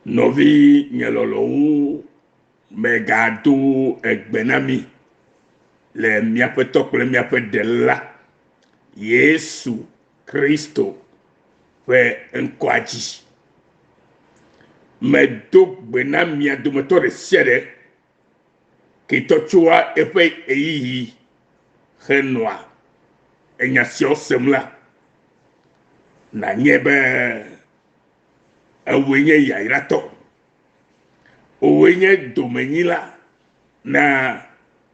Nɔvi nye lɔlɔ̃wo, megado egbe na mi le míaƒe Tɔ kple míaƒe Ɖela Yesu Kristo ƒe ŋkɔa dzi. Medo gbe na mia dometɔ ɖe sia ɖe ke tɔ tsoa eƒe ɣeyiɣi henɔa enya siawo sem la, nanye be Ewòe nye yayratɔ. Wòe nye domenyila na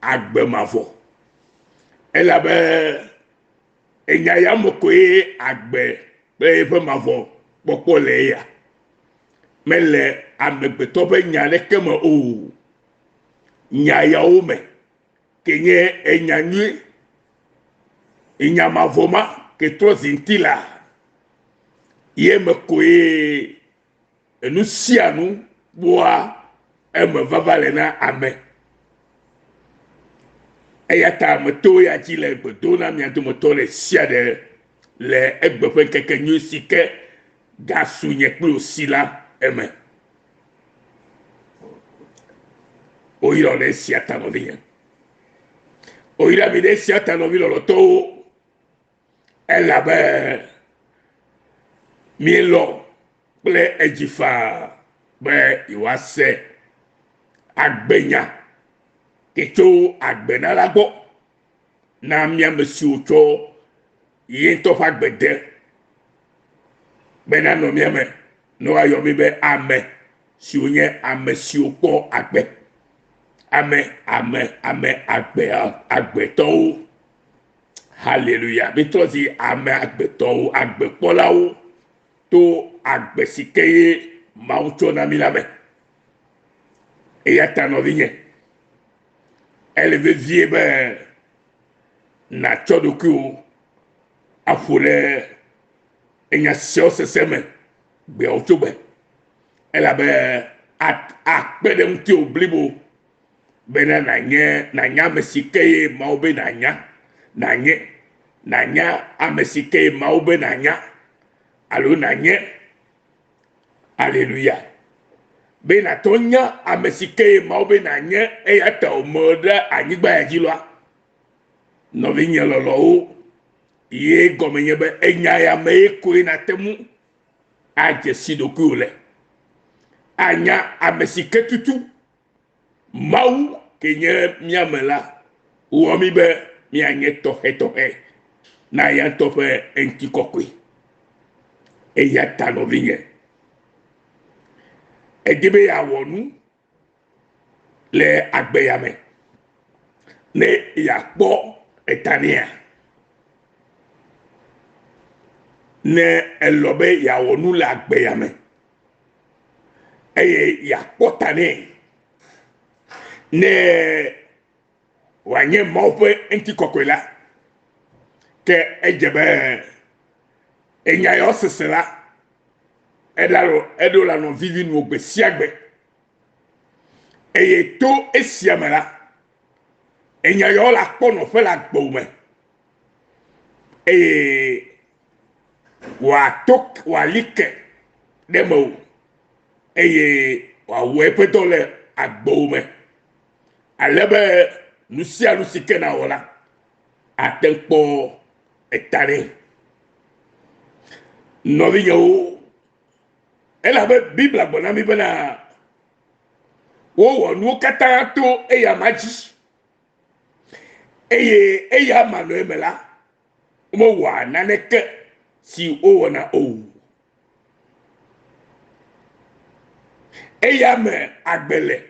agbe mavɔ. Elabe enya ya me koe agbe kple eƒe mavɔ kpɔkpɔ le eya. Mele amegbetɔ ƒe nya aɖeke me o. Nya yawo me ke nye enya nyui, enya mavɔ ma ke trɔ zi ŋuti la, ye me koe enu sia nu kpɔa eme vava le na ame. Eya ta meto ya dzi le gbe dom na mia dometɔ ɖe sia ɖe le egbe ƒe ŋkeke nyui si ke gasu nye kple wò si la eme. Woyrɔ ɖe esia ta nɔvinye. Woyra mi ɖe esia ta nɔvi lɔlɔtɔwo. Elabe mielɔ̃ kple edzi faa be yewoase agbenya ke tso agbenala gbɔ na mía ame siwo tsɔ ye ŋutɔ ƒe agbe de be nanɔ mía me ne woayɔ mí be ame siwo nye ame siwo kpɔ agbe. Ame, ame, ame agbe, agbetɔwo. Haleluya. Mitrɔ zi ame agbetɔwo, agbekpɔlawo to agbe si ke ye Mawu tsɔ na mí la me. Eya ta nɔvinye, ele vevie be nàtsɔ ɖokuiwò aƒo ɖe enya siawo sese me gbeawo tso gbe elabe akpe ɖe ŋutiwò blibo bena nànye nànya ame si ke ye Mawu be nànya, nànye, nànya ame si ke ye Mawu be nànya alo nànye. Aleluya. Be nàtɔ nya ame si ke ye Mawu be nànye eya ta wòme ɖe anyigba ya dzi la, nɔvinye lɔlɔ̃wo, ye gɔme nye be enya ya mee koe nàte ŋu adze si ɖokuiwò le. Anya ame si ke tutu Mawu ke nye mía me la wɔ mí be míanye tɔxɛtɔxɛ na eya ŋutɔ ƒe ŋutikɔkɔe. Eya ta nɔvinye, èdi be yeawɔ nu le agbe ya me ne yeakpɔ eta nɛa? Ne èlɔ̃ be yeawɔ nu le agbe ya me eye yeakpɔ ta nɛ ne wòanye Mawu ƒe ŋutikɔkɔe la, ke edze be enya yawo sese la, eɖo la nɔ vivi nuwò gbe sia gbe. Eye to esia me la, enya yawo la kpɔ nɔƒe le agbewò me eye wòato wòali ke ɖe mewò eye wòawɔ eƒe dɔ le agbewò me ale be nu sia nu si ke nàwɔ la, ate ŋu kpɔ eta nɛ. Nɔvinyewo, elabe Biblia gblɔ na mí bena wowɔ nuwo katã to eyama dzi eye eya manɔ eme la, womewɔa naneke si wowɔna o. Eya me agbe le,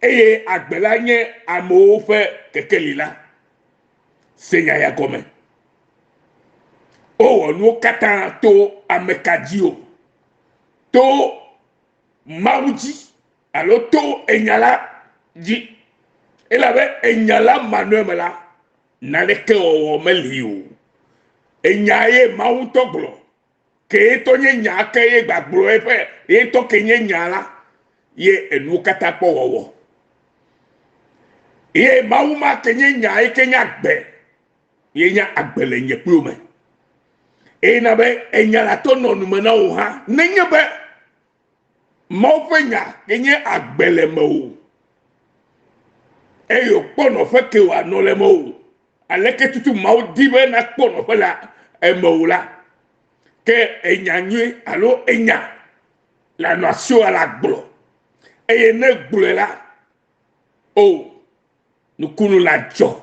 eye agbe la nye amewo ƒe kekeli la. Se nya ya gɔme. Wowɔ nuwo katã to ameka dzi o, to Mawu dzi alo to enya la dzi. Elabe enya la manɔe me la, Naneke wɔwɔ meli o. Enya ye Mawu ŋutɔ gblɔ. Ke ye ŋutɔ nye nya ke ye gbagblɔ eƒe ye ŋutɔ ke nye nya la ye enuwo katã kpɔ wɔwɔ. Ye Mawu ma ke nye nya ye ke nye agbe ye nye agbe le nye kple me. Eye na be enya la tɔ nɔ nume na wò hã nenye be. Mawu ƒe nya ke nye agbe le mewò eye wòkpɔ nɔƒe ke wòanɔ le mewò. Aleke tutu Mawu di be nakpɔ nɔƒe le emewò la, ke enya nyui alo enya le anɔ asiwò ala gblɔ. Eye ne gblɔe la, o nukunu la dzɔ.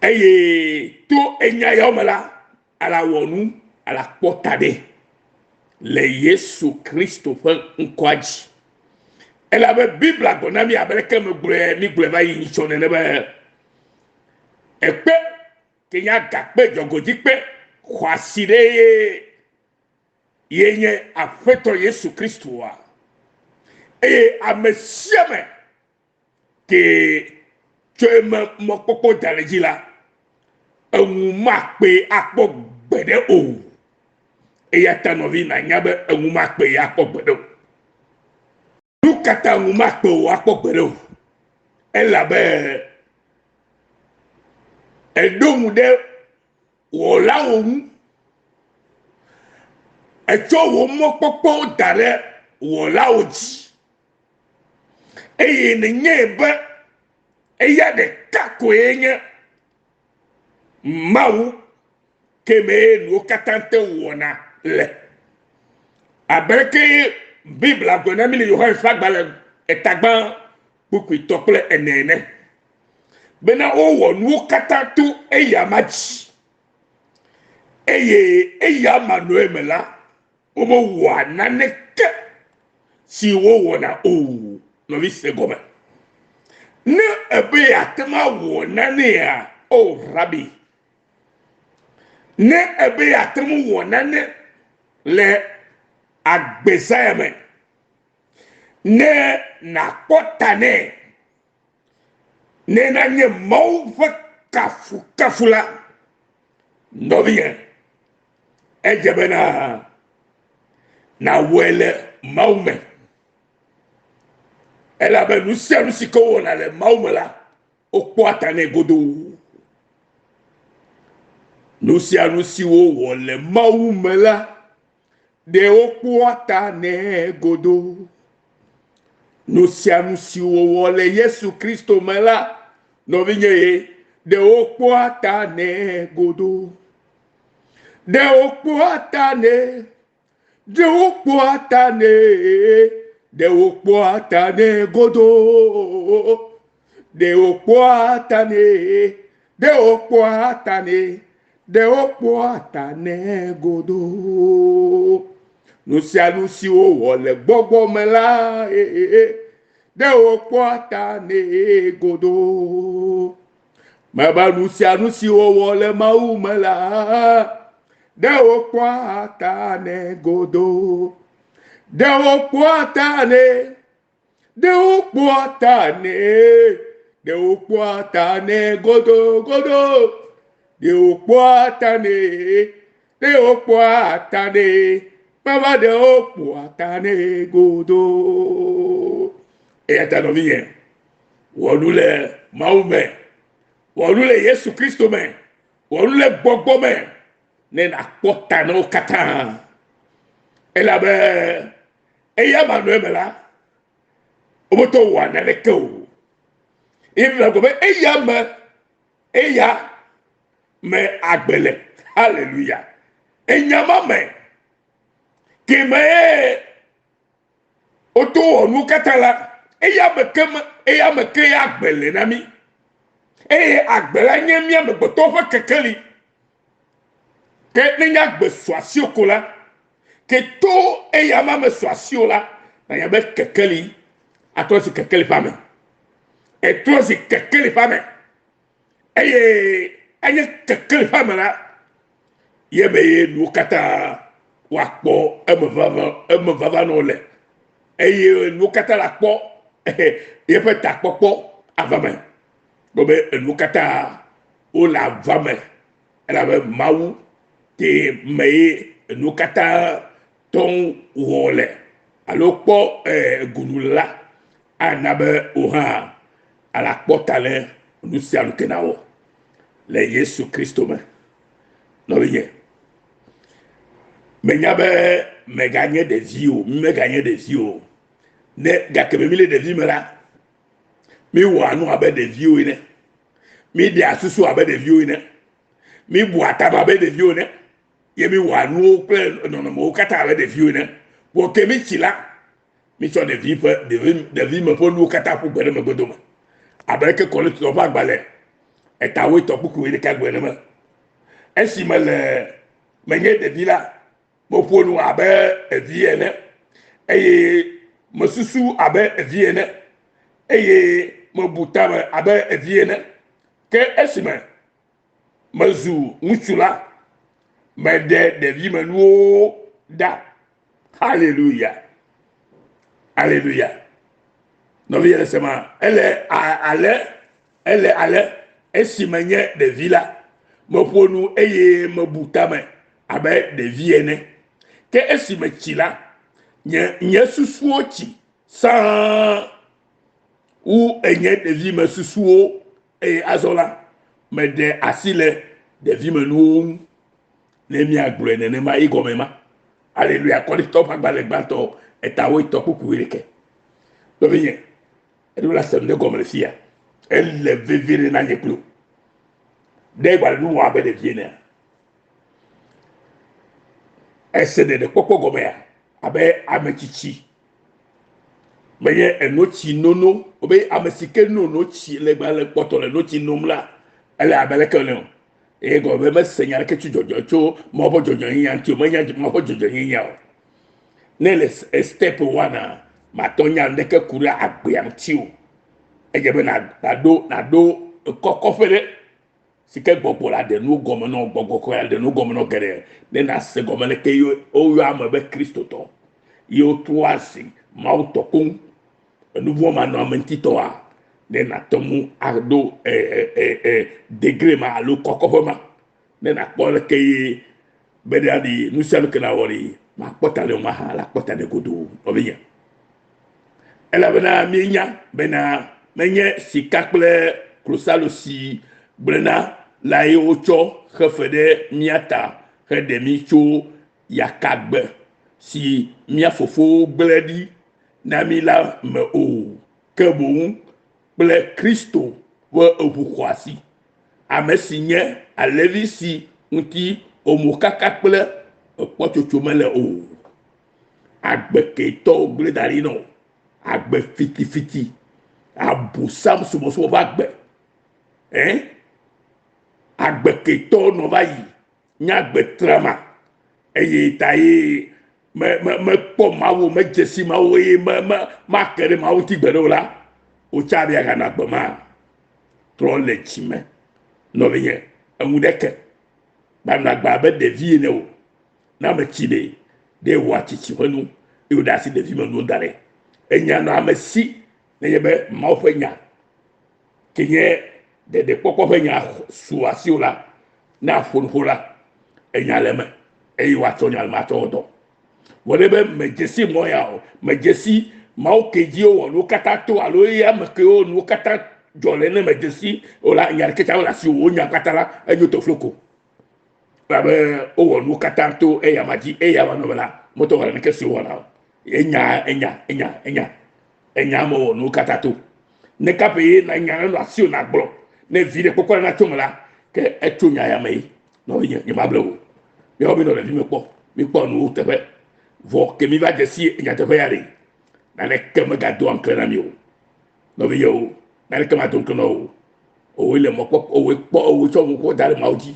Eye to enya yawo me la, ala wɔ nu, ala kpɔ ta ɖe le Yesu Kristo ƒe ŋkɔa dzi. Elabe Biblia gblɔ na mi abe leke megblɔe mi gblɔe va yi nyitsɔ nene be ekpe ke nye agakpe dzɔgodzikpe xɔasi ɖe ye ye nye Aƒetɔ Yesu Kristoa. Eye ame sia ame ke tsɔ eme mɔkpɔkpɔ da ɖe edzi la, eŋu makpee akpɔ gbeɖe o. Eya ta nɔvi nànya be eŋu makpee akpɔ gbeɖe o. Nu ka ta ŋu makpe wò akpɔ gbeɖe o? Elabe èɖo ŋu ɖe wɔlawo ŋu. Ètsɔ wò mɔkpɔkpɔ da ɖe wɔlawo dzi eye nènyae be eya ɖeka koe nye Mawu ke mee nuwo katã te wɔna le. Abe ke Biblia gblɔ na mí le Yohanes ƒe agbalẽ etagbã kpukpui tɔ kple ene ene bena wowɔ nuwo katã to eyama dzi eye eya manɔe me la womewɔa naneke si wowɔna o. Nɔvi se gɔme. Ne ebe yeate ŋu awɔ nanea, o rabi, ne ebe yeate ŋu wɔ nane le agbezã me, ne nàkpɔ ta nɛ, ne nanye Mawu ƒe kafukafu la, nɔvinye, edze bena nàwɔe le Mawu me. Elabe nu sia nu si ke wowɔna le Mawu me la, wokpɔa ta nɛ godoo. Nu sia nu si wowɔ le Mawu me la, ɖe wokpɔa ta nɛ godoo. Nu sia nu si wowɔ le Yesu Kristo me la, nɔvinye ye, ɖe wokpɔa ta nɛ godoo. Ɖe wokpɔa ta nɛ Ɖe wokpɔa ta nɛ, ɖe wokpɔa ta nɛ godoo. Ɖe wokpɔa ta nɛ, ɖe wokpɔa ta nɛ, ɖe wokpɔa ta nɛ godoo. Nu sia nu si wowɔ le gbɔgbɔ me la, ɖe wokpɔa ta nɛ godoo. Mebe nu sia nu si wowɔ le Mawu me la, ɖe wokpɔa ta nɛ godoo. Ɖe wokpɔa ta nɛ, ɖe wokpɔa ta nɛ, ɖe wokpɔa ta nɛ godogodo. Ɖe wokpɔa ta nɛ, ɖe wokpɔa ta nɛ, meva ɖe wokpɔa ta nɛ godoo. Eya ta nɔvinye, Wɔ nu le Mawu me, wɔ nu le Yesu Kristo me, wɔ nu le gbɔgbɔ me, ne nàkpɔ ta na wo katã. Elabe eya manɔe me la, wometɔ wɔa naneke o. Eye Biblia gblɔ be eya me, eya me agbe le. Haleluya. Enya ma me ke mee Woto wɔ nuwo katã la, eya me ke me, eya me ke agbe le na mí. Eye agbe la nye mía amegbetɔwo ƒe kekeli. Ke ne nye agbe su asiwò ko la, ke to eya ma me su asiwò la, nanya be kekeli atrɔ zi kekeli ƒe ame. Etrɔ zi kekeli ƒe ame. Eye enye kekeli ƒe ame la, ye me ye nuwo katã woakpɔ emevava emevava nɔ le eye nuwo katã la kpɔ yeƒe takpɔkpɔ ava me gbɔ be enuwo katã wole ava me elabe Mawu te me ye enuwo katã tɔ wɔ le alo kpɔ egunu la ana be wò hã alakpɔ ta le nu sia nu ke nawɔ le Yesu Kristo me. Nɔvinye, Menya be mèganye ɖevi o, mímeganye ɖevi o. Ne gake me míle ɖevi me la, míwɔa nu abe ɖeviwo ene. Míɖea susu abe ɖeviwo ene. Míbua tame abe ɖeviwo ene. Ye míwɔa nuwo kple nɔnɔmewo katã abe ɖeviwo ene. Vɔ ke mítsi la, mítsɔ ɖevi ƒe ɖevi ɖevime ƒe nuwo katã ƒu gbe ɖe megbedome. Abe ke Korintotɔwo ƒe agbalẽ eta wuietɔ̃ kpukpui wuiɖekɛ gblɔe ene be, Esi mele menye ɖevi la, meƒo nu abe evi ene, eye mesusu abe evi ene, eye mebu tame abe evi ene. Ke esime mezu ŋutsu la, meɖe ɖevimenuwo ɖa. Haleluya! Haleluya! Nɔvi le sema, ele ale, ele ale, esi menye ɖevi la, meƒo nu eye mebu tame abe ɖevi ene. Ke esi metsi la, nye, nye susuwo tsi sãa wu enye ɖevime susuwo eye azɔ la, meɖe asi le ɖevimenuwo ŋu. Ne míagblɔe nenema, yi gɔme ma. Aleluya, Korintotɔwo ƒe agbalẽ gbãtɔ eta wuietɔ̃ kpukpui wuiɖekɛ. Nɔvinye, eɖo la se nu ɖe gɔme le fiya. Ele vevie ɖe na nye kpli wò. Ɖe gba nu wɔ abe ɖevi enea? Ese ɖeɖekpɔkpɔ gɔmea abe ame tsitsi. Menye enotsi nono wobe ame si ke no notsi le gba le kpɔtɔ le notsi nom la, ele abe leke wòle o. Eye gɔme be mese nya aɖeke tso dzɔdzɔ tso Mawu ƒe dzɔdzɔnyenye ŋuti o, menya Mawu ƒe dzɔdzɔnyenye o. Ne le step one a, matɔ nya ŋɖeke ku ɖe agbea ŋuti o. Edze be nàɖo nàɖo kɔkɔƒe ɖe si ke gbɔgbɔ la ɖe nuwo gɔme nɔ, gbɔgbɔ kɔkɔe la ɖe nuwo gɔme nɔ geɖe ne nàse gɔme leke ye woyɔ ame be Kristotɔ ye wotrɔ asi Mawu tɔ koŋ. Enuvɔ̃ manɔameŋutitɔa, ne nàte ŋu aɖo e, e, e, e, degré ma alo kɔkɔƒe ma, ne nàkpɔ leke ye be ɖe aɖi nu sia nu ke nàwɔ ɖi, makpɔ ta ɖe mahã la kpɔ ta ɖe godoo, nɔvinye. Elabena míenya bena menye sika kple klosalo si gblẽna lae wotsɔ xe fe ɖe mía ta heɖe mí tso yakagbe si mía fofowo gblẽ ɖi na mí la me o, ke boŋ kple Kristo ƒe ʋu xɔasi, ame si nye alẽvi si ŋuti mokaka kple kpɔtsotso mele o. Agbe ketɔwo gblẽ da ɖi nɔ agbe fitifiti, Abosam subɔsubɔ ƒe agbe. Ɛ? Agbe ketɔwo nɔ va yi nye agbe trama eye ta ye me me mekpɔ Mawu medze si Mawu eye me me make ɖe Mawu ŋuti gbeɖe o la, wotsa be yeaganɔ agbe ma trɔ le dzi me. Nɔvinye, eŋu ɖeke manɔ agbe abe ɖevi ene o. Ne ame tsi ɖe, ɖe wòwɔ tsitsi ƒe nu eye wòɖe asi ɖevi me nuwo da ɖe. Enya nɔ ame si nenye be Mawu ƒe nya ke nye ɖeɖekpɔkpɔ ƒe nya su asiwò la, ne aƒo nuƒo la, enya le eme eye woatsɔ nya le eme atsɔ wɔ dɔ. Vɔ ɖe be medze si mɔ ya o, medze si Mawu ke dzi wowɔ nuwo katã to alo eya me ke wowɔ nuwo katã dzɔ le ne medze si o la, nya ɖeke tsã mele asiwò o, wonya katã la, enyo tofloko. Elabe wowɔ nuwo katã to eyama dzi, eyama nɔme la, mete ŋu wɔ naneke si wowɔna o. Enya, enya, enya, enya. Enya me wɔ nuwo katã to. Ne kaƒe ye na nya nenɔ asiwò nàgblɔ, ne viɖe kpɔkpɔ ɖe natso eme la, ke etso nya ya me ye. Nɔvinye, nyemable wò o. Míawo míenɔ ɖevime kpɔ, míkpɔ nuwo teƒe. Vɔ ke míva dze si nyateƒe ya ɖe, naneke megadoa ŋukpe na mí o. Nɔvinyewo, naneke mado ŋukpe na wò o. Wòe le mɔ kpɔkpɔ, wòe kpɔ, wòe tsɔ ŋku da ɖe Mawu dzi.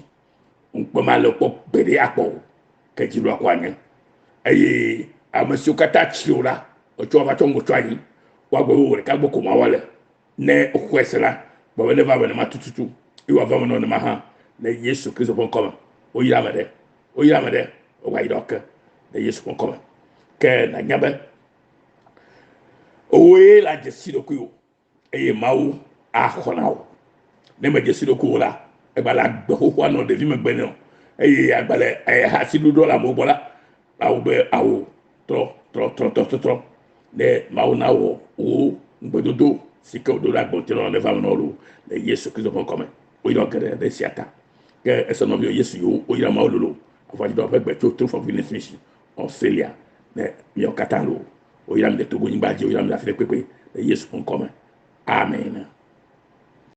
Ŋukpe male wò kpɔ gbeɖe akpɔ o. Ke dziɖuɖua ko anye. Eye ame siwo katã tsri wò la, etsɔ va tsɔ ŋgɔ tsɔ anyi. Woagblɔ be wò ɖeka gbɔ ko Mawu le. Ne woxɔe se la, gblɔ be neva eme nenema tututu eye wòava eme na wò nenema hã le Yesu Kristo ƒe ŋkɔ me. Woyra ame ɖe, woyra ame ɖe, woagayra wò ke le Yesu ƒe ŋkɔ me. Ke nànya be wòe le adze si ɖokuiwò eye Mawu axɔ na wò. Ne medze si ɖokuiwò la, egba le agbe xoxoa nɔ ɖevi megbe nɛ o eye agba le hasiɖuɖɔ le amewo gbɔ la, awu be awu trɔ trɔ trɔ trɔ trɔ trɔ ne Mawu nawɔ wò ŋugbedodo si ke wòdo ɖe agbe ŋuti nɔ neva eme na wò loo le Yesu Kristo ƒe ŋkɔ me. Woyra geɖe ɖe esia ta. Ke ese nɔviwo Yesu yiwo woyra Mawu lolo. Avɔdzidɔ ƒe gbe tso Truth of Goodness Mission, Australia, ne miawo katã loo. Woyra mi le Togonyigba dzi, woyra mi le afi ɖe kpekpe le Yesu ƒe ŋkɔ me. Amen.